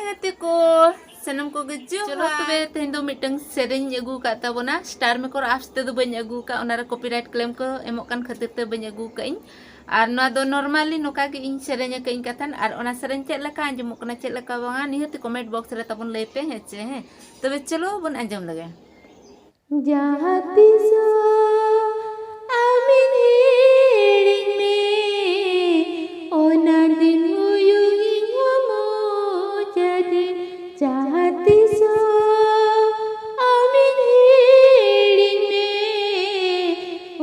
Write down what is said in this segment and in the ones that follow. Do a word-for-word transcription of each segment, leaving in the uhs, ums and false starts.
ᱜᱟᱛᱮ ᱠᱚ, ᱥᱟᱱᱟᱢ ᱠᱚᱜᱮ ᱡᱚᱦᱟᱨ᱾ ᱪᱚᱞᱚ ᱛᱚᱵᱮ, ᱛᱮᱦᱮᱧ ᱫᱚ ᱢᱤᱫᱴᱟᱝ ᱥᱮᱨᱮᱧ ᱤᱧ ᱟᱹᱜᱩ ᱟᱠᱟᱫ ᱛᱟᱵᱚᱱᱟ᱾ Star Maker apps ᱛᱮᱫᱚ ᱵᱟᱹᱧ ᱟᱹᱜᱩ ᱟᱠᱟᱫ, ᱚᱱᱟᱨᱮ copyright claim ᱠᱚ ᱮᱢᱚᱜ ᱠᱟᱱ ᱠᱷᱟᱹᱛᱤᱨ ᱛᱮ ᱵᱟᱹᱧ ᱟᱹᱜᱩ ᱟᱠᱟᱫ ᱤᱧ᱾ ᱟᱨ ᱱᱚᱣᱟ ᱫᱚ normally ᱱᱚᱝᱠᱟ ᱜᱮ ᱤᱧ ᱥᱮᱨᱮᱧ ᱟᱠᱟᱫ ᱤᱧ ᱠᱟᱛᱷᱟᱱ, ᱟᱨ ᱚᱱᱟ ᱥᱮᱨᱮᱧ ᱪᱮᱫ ᱞᱮᱠᱟ ᱟᱸᱡᱚᱢᱚᱜ ᱠᱟᱱᱟ, ᱪᱮᱫ ᱞᱮᱠᱟ ᱵᱟᱝᱟ, ᱱᱤᱦᱟᱹᱛ comment box ᱨᱮ ᱛᱟᱵᱚᱱ ᱞᱟᱹᱭ ᱯᱮ, ᱦᱮᱸ ᱪᱮ? ᱦᱮᱸ, ᱛᱚᱵᱮ ᱪᱚᱞᱚ ᱵᱚᱱ ᱟᱸᱡᱚᱢ ᱞᱮᱜᱮ᱾ ᱡᱟᱦᱟᱸ ᱛᱤᱥᱚᱜ ᱟᱢᱤᱧ ᱦᱤᱲᱤᱧ ᱢᱮ, ᱚᱱᱟ ᱫᱤᱱ ᱦᱩᱭᱩᱜ ᱤᱧ ᱦᱚᱸ ᱢᱚᱪᱟ ᱫᱤᱱ᱾ ᱡᱟᱦᱟᱸ ᱛᱤᱥᱚᱜ ᱟᱢᱤᱧ ᱦᱤᱲᱤᱧ ᱢᱮ,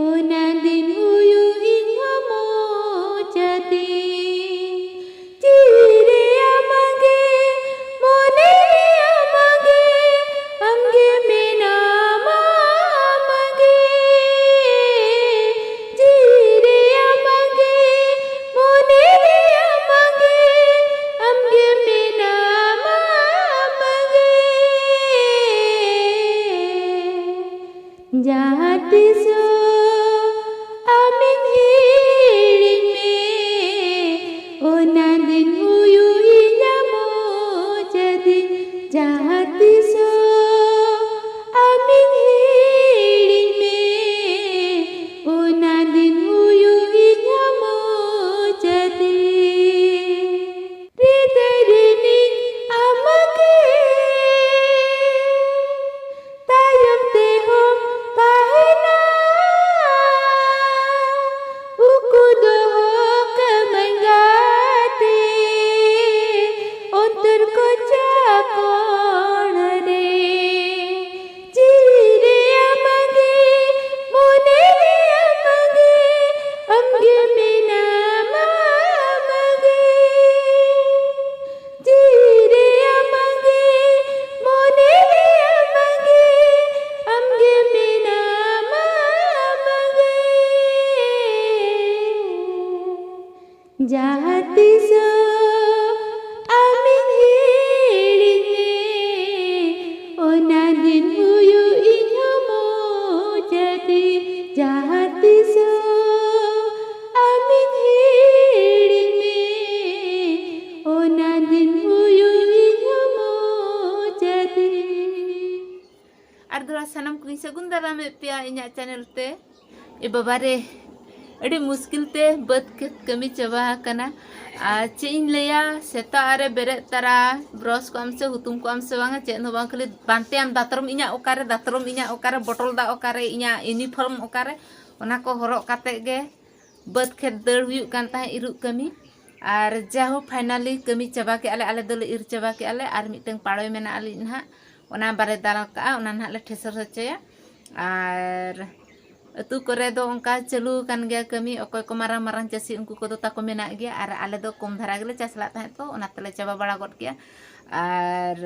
ᱚᱱᱟ ᱫᱤᱱ ᱦᱩᱭᱩᱜ ᱤᱧ ᱦᱚᱸ ᱢᱚᱪᱟ ᱫᱤᱱ᱾ ᱡᱤᱣᱤ ᱨᱮ ᱟᱢᱟᱜᱮ, ᱢᱚᱱᱮ ᱨᱮ ᱟᱢᱟᱜᱮ, ᱟᱢᱜᱮ ᱢᱮᱱᱟᱢᱟ ᱟᱢᱟᱜᱮ᱾ ᱡᱤᱣᱤ ᱨᱮ ᱟᱢᱟᱜᱮ, ᱢᱚᱱᱮ ᱨᱮ ᱟᱢᱟᱜᱮ, ᱟᱢᱜᱮ ᱢᱮᱱᱟᱢᱟ ᱟᱢᱟᱜᱮ᱾ ᱡᱟᱦᱟᱸ ᱛᱤᱥᱚᱜ ᱟᱢᱤᱧ ᱦᱤᱲᱤᱧ ᱢᱮ, ᱚᱱᱟ ᱫᱤᱱ ᱦᱩᱭᱩᱜ ᱤᱧᱟᱹᱜ ᱢᱚᱪᱟ ᱫᱤᱱ᱾ ᱡᱟᱦᱟᱸ ᱛᱤᱥᱚᱜ ᱟᱢᱤᱧ ᱦᱤᱲᱤᱧ ᱢᱮ, ᱚᱱᱟ ᱫᱤᱱ ᱦᱩᱭᱩᱜ ᱤᱧᱟᱹᱜ ᱢᱚᱪᱟ ᱫᱤᱱ᱾ ᱦᱨᱤᱫᱟᱹᱭ ᱨᱤᱱᱤᱡ ᱟᱢᱟᱜᱮ ᱛᱟᱭᱚᱢ ᱛᱮᱦᱚᱸ ᱛᱟᱦᱮᱱᱟ᱾ ᱩᱠᱩ ᱫᱚᱦᱚ ᱠᱟᱹᱢᱟᱹᱧ ᱜᱟᱛᱮ ᱚᱱᱛᱚᱨ ᱠᱚᱪᱟ ᱠᱚᱬ ᱨᱮ᱾ ᱥᱟᱹᱜᱩᱱ ᱫᱟᱨᱟᱢᱮᱫ ᱯᱮᱭᱟ ᱤᱧᱟᱹᱜ ᱪᱮᱱᱮᱞ ᱛᱮ᱾ ᱮ ᱵᱟᱵᱟ ᱨᱮ, ᱟᱹᱰᱤ ᱢᱩᱥᱠᱤᱞ ᱛᱮ ᱵᱟᱹᱫᱽ ᱠᱷᱮᱛ ᱠᱟᱹᱢᱤ ᱪᱟᱵᱟ ᱟᱠᱟᱱᱟ᱾ ᱟᱨ ᱪᱮᱫ ᱤᱧ ᱞᱟᱹᱭᱟ, ᱥᱮᱛᱟᱜ ᱨᱮ ᱵᱮᱨᱮᱫ ᱛᱟᱨᱟ ᱵᱨᱟᱥ ᱠᱚᱜ ᱟᱢ ᱥᱮ ᱦᱩᱛᱩᱢ ᱠᱚᱜ ᱟᱢ ᱥᱮ ᱵᱟᱝᱟ, ᱪᱮᱫ ᱦᱚᱸ ᱵᱟᱝ, ᱠᱷᱟᱹᱞᱤ ᱯᱟᱱᱛᱮᱭᱟᱢ, ᱫᱟᱛᱨᱚᱢ ᱤᱧᱟᱹᱜ ᱚᱠᱟᱨᱮ, ᱫᱟᱛᱨᱚᱢ ᱤᱧᱟᱹᱜ ᱚᱠᱟᱨᱮ, ᱵᱚᱴᱚᱞ ᱫᱟᱜ ᱚᱠᱟᱨᱮ, ᱤᱧᱟᱹᱜ ᱤᱭᱩᱱᱤᱯᱷᱚᱨᱢ ᱚᱠᱟᱨᱮ, ᱚᱱᱟ ᱠᱚ ᱦᱚᱨᱚᱜ ᱠᱟᱛᱮᱫ ᱜᱮ ᱵᱟᱹᱫᱽ ᱠᱷᱮᱛ ᱫᱟᱹᱲ ᱦᱩᱭᱩᱜ ᱠᱟᱱ ᱛᱟᱦᱮᱸᱫ, ᱤᱨᱚᱜ ᱠᱟᱹᱢᱤ᱾ ᱟᱨ ᱡᱟᱦᱳ, ᱯᱷᱟᱭᱱᱟᱞᱤ ᱠᱟᱹᱢᱤ ᱪᱟᱵᱟ ᱠᱮᱜᱼᱟ ᱞᱮ, ᱟᱞᱮ ᱫᱚᱞᱮ ᱤᱨ ᱪᱟᱵᱟ ᱠᱮᱜᱼᱟ ᱞᱮ᱾ ᱟᱨ ᱢᱤᱫᱴᱟᱝ ᱯᱟᱲᱚᱭ ᱢᱮᱱᱟᱜ ᱟᱹᱞᱤᱧ ᱱᱟᱦᱟᱜ, ᱚᱱᱟ ᱵᱟᱞᱮ ᱫᱟᱞ ᱠᱟᱜᱼᱟ, ᱚᱱᱟ ᱱᱟᱦᱟᱜ ᱞᱮ ᱴᱷᱮᱥᱚᱨ ᱦᱚᱪᱚᱭᱟ᱾ ᱟᱨ ᱟᱹᱛᱩ ᱠᱚᱨᱮ ᱫᱚ ᱚᱱᱠᱟ ᱪᱟᱹᱞᱩ ᱟᱠᱟᱱ ᱜᱮᱭᱟ ᱠᱟᱹᱢᱤ, ᱚᱠᱚᱭ ᱠᱚ ᱢᱟᱨᱟᱝ ᱢᱟᱨᱟᱝ ᱪᱟᱹᱥᱤ, ᱩᱱᱠᱩ ᱠᱚᱫᱚ ᱛᱟᱠᱚ ᱢᱮᱱᱟᱜ ᱜᱮᱭᱟ᱾ ᱟᱨ ᱟᱞᱮ ᱫᱚ ᱠᱚᱢ ᱫᱷᱟᱨᱟ ᱜᱮᱞᱮ ᱪᱟᱥ ᱞᱟᱜ ᱛᱟᱦᱮᱸᱫ, ᱛᱚ ᱚᱱᱟ ᱛᱮᱞᱮ ᱪᱟᱵᱟ ᱵᱟᱲᱟ ᱜᱚᱫ ᱠᱮᱜᱼᱟ᱾ ᱟᱨ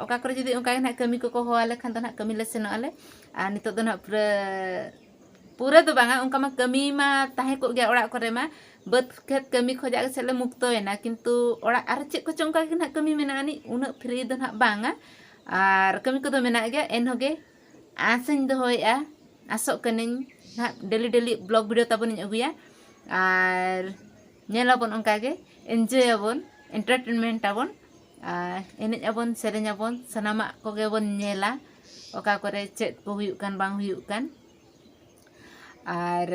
ᱚᱠᱟ ᱠᱚᱨᱮ ᱡᱩᱫᱤ ᱚᱱᱠᱟ ᱜᱮ ᱱᱟᱦᱟᱜ ᱠᱟᱹᱢᱤ ᱠᱚᱠᱚ ᱦᱚᱦᱚᱣᱟᱞᱮ ᱠᱷᱟᱱ ᱫᱚ ᱱᱟᱦᱟᱜ ᱠᱟᱹᱢᱤ ᱞᱮ ᱥᱮᱱᱚᱜ ᱟᱞᱮ᱾ ᱟᱨ ᱱᱤᱛᱚᱜ ᱫᱚ ᱱᱟᱦᱟᱜ ᱯᱩᱨᱟᱹ, ᱯᱩᱨᱟᱹ ᱫᱚ ᱵᱟᱝᱟ, ᱚᱱᱠᱟ ᱢᱟ ᱠᱟᱹᱢᱤ ᱢᱟ ᱛᱟᱦᱮᱸ ᱠᱚᱜ ᱜᱮᱭᱟ ᱚᱲᱟᱜ ᱠᱚᱨᱮ ᱢᱟ, ᱵᱟᱹᱫᱽ ᱠᱷᱮᱛ ᱠᱟᱹᱢᱤ ᱠᱷᱚᱱᱟᱜ ᱜᱮ ᱥᱮᱫ ᱞᱮ ᱢᱩᱠᱛᱚᱭᱮᱱᱟ, ᱠᱤᱱᱛᱩ ᱚᱲᱟᱜ ᱟᱨ ᱪᱮᱫ ᱠᱚᱪᱚᱝ ᱚᱱᱠᱟ ᱜᱮ ᱱᱟᱦᱟᱜ ᱠᱟᱹᱢᱤ ᱢᱮᱱᱟᱜᱼᱟ ᱟᱹᱱᱤᱡ, ᱩᱱᱟᱹᱜ ᱯᱷᱨᱤ ᱫᱚ ᱱᱟᱦᱟᱜ ᱵᱟᱝᱟ᱾ ᱟᱨ ᱠᱟᱹᱢᱤ ᱠᱚᱫᱚ ᱢᱮᱱᱟᱜ ᱜᱮᱭᱟ, ᱮᱱᱦᱚᱸ ᱜᱮ ᱟᱥᱟᱧ ᱫᱚᱦᱚᱭᱮᱫᱼᱟ, ᱟᱥᱚᱜ ᱠᱟᱹᱱᱟᱹᱧ ᱱᱟᱦᱟᱜ ᱰᱮᱞᱤ ᱰᱮᱞᱤ ᱵᱞᱚᱜ ᱵᱷᱤᱰᱤᱭᱳ ᱛᱟᱵᱚᱱᱤᱧ ᱟᱹᱜᱩᱭᱟ᱾ ᱟᱨ ᱧᱮᱞᱟᱵᱚᱱ, ᱚᱱᱠᱟ ᱜᱮ ᱮᱱᱡᱚᱭ ᱟᱵᱚᱱ, ᱮᱱᱴᱟᱨᱴᱮᱱᱢᱮᱱᱴ ᱟᱵᱚᱱ᱾ ᱟᱨ ᱮᱱᱮᱡ ᱟᱵᱚᱱ, ᱥᱮᱨᱮᱧ ᱟᱵᱚᱱ, ᱥᱟᱱᱟᱢᱟᱜ ᱠᱚᱜᱮ ᱵᱚᱱ ᱧᱮᱞᱟ, ᱚᱠᱟ ᱠᱚᱨᱮ ᱪᱮᱫ ᱠᱚ ᱦᱩᱭᱩᱜ ᱠᱟᱱ ᱵᱟᱝ ᱦᱩᱭᱩᱜ ᱠᱟᱱ᱾ ᱟᱨ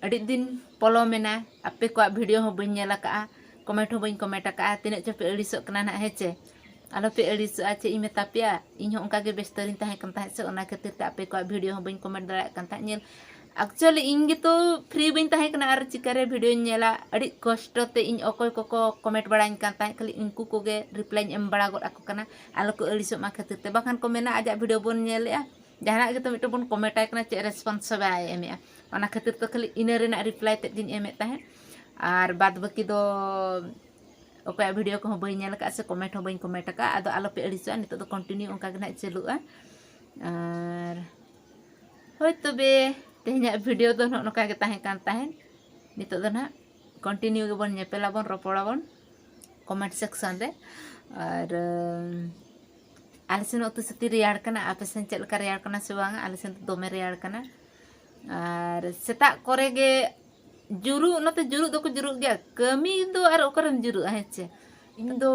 ᱟᱹᱰᱤ ᱫᱤᱱ ᱯᱚᱞᱚᱢᱮᱱᱟ, ᱟᱯᱮ ᱠᱚᱣᱟᱜ ᱵᱷᱤᱰᱤᱭᱳ ᱦᱚᱸ ᱵᱟᱹᱧ ᱧᱮᱞ ᱟᱠᱟᱫᱼᱟ, ᱠᱚᱢᱮᱱᱴ ᱦᱚᱸ ᱵᱟᱹᱧ ᱠᱚᱢᱮᱱᱴ ᱟᱠᱟᱫᱼᱟ᱾ ᱛᱤᱱᱟᱹᱜ ᱪᱚᱯᱮ ᱟᱹᱲᱤᱥᱚᱜ ᱠᱟᱱᱟ ᱱᱟᱦᱟᱜ, ᱦᱮᱸ ᱪᱮ? ᱟᱞᱚᱯᱮ ᱟᱹᱲᱤᱥᱚᱜᱼᱟ, ᱪᱮᱫ ᱤᱧ ᱢᱮᱛᱟ ᱯᱮᱭᱟ, ᱤᱧ ᱦᱚᱸ ᱚᱱᱠᱟ ᱜᱮ ᱵᱮᱥᱛᱚ ᱨᱤᱧ ᱛᱟᱦᱮᱸ ᱠᱟᱱ ᱛᱟᱦᱮᱸᱫ ᱥᱮ, ᱚᱱᱟ ᱠᱷᱟᱹᱛᱤᱨ ᱛᱮ ᱟᱯᱮ ᱠᱚᱣᱟᱜ ᱵᱷᱤᱰᱤᱭᱳ ᱦᱚᱸ ᱵᱟᱹᱧ ᱠᱚᱢᱮᱱᱴ ᱫᱟᱲᱮᱭᱟᱜ ᱠᱟᱱ ᱛᱟᱦᱮᱸᱫ᱾ ᱧᱮᱞ, ᱮᱠᱪᱩᱭᱮᱞᱤ ᱤᱧ ᱜᱮᱛᱚ ᱯᱷᱨᱤ ᱵᱟᱹᱧ ᱛᱟᱦᱮᱸ ᱠᱟᱱᱟ ᱟᱨ ᱪᱤᱠᱟᱹᱨᱮ ᱵᱷᱤᱰᱤᱭᱳᱧ ᱧᱮᱞᱟ, ᱟᱹᱰᱤ ᱠᱚᱥᱴᱚ ᱛᱮ ᱤᱧ ᱚᱠᱚᱭ ᱠᱚᱠᱚ ᱠᱚᱢᱮᱱᱴ ᱵᱟᱲᱟᱧ ᱠᱟᱱ ᱛᱟᱦᱮᱸᱫ, ᱠᱷᱟᱹᱞᱤ ᱩᱱᱠᱩ ᱠᱚᱜᱮ ᱨᱤᱯᱞᱟᱭᱤᱧ ᱮᱢ ᱵᱟᱲᱟ ᱜᱚᱫ ᱟᱠᱚ ᱠᱟᱱᱟ, ᱟᱞᱚ ᱠᱚ ᱟᱹᱲᱤᱥᱚᱜ ᱢᱟ ᱠᱷᱟᱹᱛᱤᱨ ᱛᱮ᱾ ᱵᱟᱠᱷᱟᱱ ᱠᱚ ᱢᱮᱱᱟ, ᱟᱡᱟᱜ ᱵᱷᱤᱰᱤᱭᱳ ᱵᱚᱱ ᱧᱮᱞᱮᱜᱼᱟ, ᱡᱟᱦᱟᱱᱟᱜ ᱜᱮᱛᱚ ᱢᱤᱫᱴᱮᱱ ᱵᱚᱱ ᱠᱚᱢᱮᱱᱴ ᱟᱭ ᱠᱟᱱᱟ, ᱪᱮᱫ ᱨᱮᱥᱯᱚᱱᱥ ᱦᱚᱸ ᱵᱟᱭ ᱮᱢᱮᱜᱼᱟ᱾ ᱚᱱᱟ ᱠᱷᱟᱹᱛᱤᱨ ᱛᱮ ᱠᱷᱟᱹᱞᱤ ᱤᱱᱟᱹ ᱨᱮᱱᱟᱜ ᱨᱤᱯᱞᱟᱭ ᱛᱮᱫ ᱜᱤᱧ ᱮᱢᱮᱫ ᱛᱟᱦᱮᱸᱫ, ᱟᱨ ᱵᱟᱫᱽ ᱵᱟᱹᱠᱤ ᱫᱚ ᱚᱠᱚᱭᱟᱜ ᱵᱷᱤᱰᱤᱭᱳ ᱠᱚᱦᱚᱸ ᱵᱟᱹᱧ ᱧᱮᱞ ᱟᱠᱟᱫᱼᱟ ᱥᱮ ᱠᱚᱢᱮᱱᱴ ᱦᱚᱸ ᱵᱟᱹᱧ ᱠᱚᱢᱮᱱᱴ ᱟᱠᱟᱫᱼᱟ᱾ ᱟᱫᱚ ᱟᱞᱚᱯᱮ ᱟᱹᱲᱤᱥᱚᱜᱼᱟ, ᱱᱤᱛᱚᱜ ᱫᱚ ᱠᱚᱱᱴᱤᱱᱤᱭᱩ ᱚᱱᱠᱟ ᱜᱮ ᱱᱟᱦᱟᱜ ᱪᱟᱹᱞᱩᱜᱼᱟ᱾ ᱟᱨ ᱦᱳᱭ ᱛᱚᱵᱮ, ᱛᱮᱦᱮᱧᱟᱜ ᱵᱷᱤᱰᱤᱭᱳ ᱫᱚ ᱱᱚᱜᱼᱚ ᱱᱚᱝᱠᱟ ᱜᱮ ᱛᱟᱦᱮᱸ ᱠᱟᱱ ᱛᱟᱦᱮᱸᱫ᱾ ᱱᱤᱛᱚᱜ ᱫᱚ ᱱᱟᱦᱟᱜ ᱠᱚᱱᱴᱤᱱᱤᱭᱩ ᱜᱮᱵᱚᱱ ᱧᱮᱯᱮᱞᱟᱵᱚᱱ, ᱨᱚᱯᱚᱲᱟᱵᱚᱱ ᱠᱚᱢᱮᱱᱴ ᱥᱮᱠᱥᱚᱱ ᱨᱮ᱾ ᱟᱨ ᱟᱞᱮ ᱥᱮᱱ ᱩᱛᱩ ᱥᱟᱹᱛᱤ ᱨᱮᱭᱟᱲ ᱠᱟᱱᱟ, ᱟᱯᱮ ᱥᱮᱱ ᱪᱮᱫ ᱞᱮᱠᱟ ᱨᱮᱭᱟᱲ ᱠᱟᱱᱟ ᱥᱮ ᱵᱟᱝᱟ? ᱟᱞᱮ ᱥᱮᱱ ᱫᱚ ᱫᱚᱢᱮ ᱨᱮᱭᱟᱲ ᱠᱟᱱᱟ᱾ ᱟᱨ ᱥᱮᱛᱟᱜ ᱠᱚᱨᱮ ᱜᱮ ᱡᱩᱨᱩᱜ, ᱱᱚᱛᱮ ᱡᱩᱨᱩᱜ ᱫᱚᱠᱚ ᱡᱩᱨᱩᱜ ᱜᱮᱭᱟ, ᱠᱟᱹᱢᱤ ᱫᱚ ᱟᱨ ᱚᱠᱟᱨᱮᱢ ᱡᱩᱨᱩᱜᱼᱟ, ᱦᱮᱸ ᱪᱮ? ᱤᱧ ᱫᱚ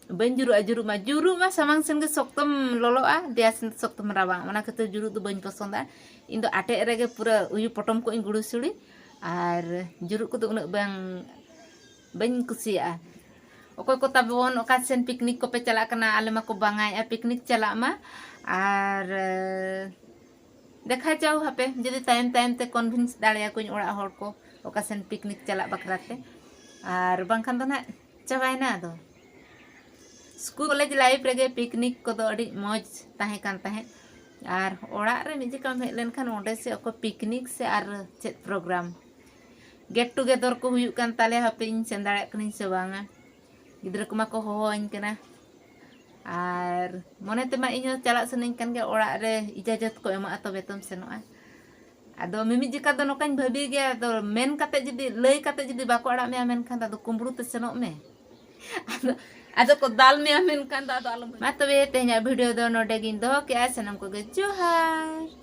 ᱵᱟᱹᱧ ᱡᱩᱨᱩᱜᱼᱟ, ᱡᱩᱨᱩᱜ ᱢᱟ, ᱡᱩᱨᱩᱜ ᱢᱟ ᱥᱟᱢᱟᱝ ᱥᱮᱱ ᱜᱮ ᱥᱚᱠᱛᱚᱢ ᱞᱚᱞᱚᱜᱼᱟ, ᱫᱮᱭᱟ ᱥᱮᱱ ᱥᱚᱠᱛᱚᱢ ᱨᱟᱵᱟᱝ, ᱚᱱᱟ ᱠᱷᱟᱹᱛᱤᱨ ᱡᱩᱨᱩᱜ ᱫᱚ ᱵᱟᱹᱧ ᱯᱚᱥᱚᱸᱫᱟ᱾ ᱤᱧ ᱫᱚ ᱟᱴᱮᱫ ᱨᱮᱜᱮ ᱯᱩᱨᱟᱹ ᱩᱭᱩ ᱯᱚᱴᱚᱢ ᱠᱚᱜ ᱤᱧ ᱜᱩᱲᱩ ᱥᱩᱲᱤ, ᱟᱨ ᱡᱩᱨᱩᱜ ᱠᱚᱫᱚ ᱩᱱᱟᱹᱜ ᱵᱟᱝ, ᱵᱟᱹᱧ ᱠᱩᱥᱤᱭᱟᱜᱼᱟ᱾ ᱚᱠᱚᱭ ᱠᱚ ᱛᱟᱵᱚᱱ ᱚᱠᱟ ᱥᱮᱱ ᱯᱤᱠᱱᱤᱠ ᱠᱚᱯᱮ ᱪᱟᱞᱟᱜ ᱠᱟᱱᱟ, ᱟᱞᱮ ᱢᱟᱠᱚ ᱵᱟᱝᱟᱭᱮᱫᱼᱟ ᱯᱤᱠᱱᱤᱠ ᱪᱟᱞᱟᱜ ᱢᱟ, ᱟᱨ ᱫᱮᱠᱷᱟ ᱡᱟᱣ ᱦᱟᱯᱮ ᱡᱩᱫᱤ ᱛᱟᱭᱚᱢ ᱛᱟᱭᱚᱢ ᱛᱮ ᱠᱚᱱᱵᱷᱤᱱᱥ ᱫᱟᱲᱮᱭᱟᱠᱚᱧ ᱚᱲᱟᱜ ᱦᱚᱲ ᱠᱚ ᱚᱠᱟ ᱥᱮᱱ ᱯᱤᱠᱱᱤᱠ ᱪᱟᱞᱟᱜ ᱵᱟᱠᱷᱨᱟ ᱛᱮ, ᱟᱨ ᱵᱟᱝᱠᱷᱟᱱ ᱫᱚ ᱱᱟᱦᱟᱜ ᱪᱟᱵᱟᱭᱮᱱᱟ᱾ ᱟᱫᱚ ᱥᱠᱩᱞ ᱠᱚᱞᱮᱡᱽ ᱞᱟᱭᱤᱯᱷ ᱨᱮᱜᱮ ᱯᱤᱠᱱᱤᱠ ᱠᱚᱫᱚ ᱟᱹᱰᱤ ᱢᱚᱡᱽ ᱛᱟᱦᱮᱸ ᱠᱟᱱ ᱛᱟᱦᱮᱸᱫ, ᱟᱨ ᱚᱲᱟᱜ ᱨᱮ ᱢᱤᱫ ᱡᱚᱠᱷᱟᱢ ᱦᱮᱡ ᱞᱮᱱᱠᱷᱟᱱ ᱚᱸᱰᱮ ᱥᱮ ᱚᱠᱚᱭ ᱯᱤᱠᱱᱤᱠ ᱥᱮ ᱟᱨ ᱪᱮᱫ ᱯᱨᱳᱜᱨᱟᱢ, ᱜᱮᱴ ᱴᱩᱜᱮᱫᱚᱨ ᱠᱚ ᱦᱩᱭᱩᱜ ᱠᱟᱱ ᱛᱟᱞᱮᱭᱟ, ᱦᱟᱯᱮ ᱤᱧ ᱥᱮᱱ ᱫᱟᱲᱮᱭᱟᱜ ᱠᱟᱹᱱᱟᱹᱧ ᱥᱮ ᱵᱟᱝᱟ᱾ ᱜᱤᱫᱽᱨᱟᱹ ᱠᱚᱢᱟ ᱠᱚ ᱦᱚᱦᱚᱣᱟᱹᱧ ᱠᱟᱱᱟ, ᱟᱨ ᱢᱚᱱᱮ ᱛᱮᱢᱟ ᱤᱧ ᱦᱚᱸ ᱪᱟᱞᱟᱜ ᱥᱟᱱᱟᱧ ᱠᱟᱱ ᱜᱮᱭᱟ, ᱚᱲᱟᱜ ᱨᱮ ᱤᱡᱟᱡᱚᱛ ᱠᱚ ᱮᱢᱚᱜᱼᱟ ᱛᱚᱵᱮ ᱛᱚᱢ ᱥᱮᱱᱚᱜᱼᱟ᱾ ᱟᱫᱚ ᱢᱤᱢᱤᱫ ᱡᱚᱠᱷᱟ ᱫᱚ ᱱᱚᱝᱠᱟᱧ ᱵᱷᱟᱹᱵᱤ ᱜᱮᱭᱟ, ᱟᱫᱚ ᱢᱮᱱ ᱠᱟᱛᱮ ᱡᱩᱫᱤ, ᱞᱟᱹᱭ ᱠᱟᱛᱮ ᱡᱩᱫᱤ ᱵᱟᱠᱚ ᱟᱲᱟᱜ ᱢᱮᱭᱟ, ᱢᱮᱱᱠᱷᱟᱱ ᱫᱚ ᱟᱫᱚ ᱠᱩᱢᱵᱽᱲᱩ ᱛᱮ ᱥᱮᱱᱚᱜ ᱢᱮ᱾ ᱟᱫᱚ, ᱟᱫᱚ ᱠᱚ ᱫᱟᱞ ᱢᱮᱭᱟ, ᱢᱮᱱᱠᱷᱟᱱ ᱫᱚ ᱟᱫᱚ ᱟᱞᱚᱢ᱾ ᱢᱟ ᱛᱚᱵᱮ ᱛᱮᱦᱮᱧᱟᱜ ᱵᱷᱤᱰᱤᱭᱳ ᱫᱚ ᱱᱚᱰᱮ ᱜᱤᱧ ᱫᱚᱦᱚ ᱠᱮᱜᱼᱟ᱾ ᱥᱟᱱᱟᱢ ᱠᱚᱜᱮ ᱡᱚᱦᱟᱨ᱾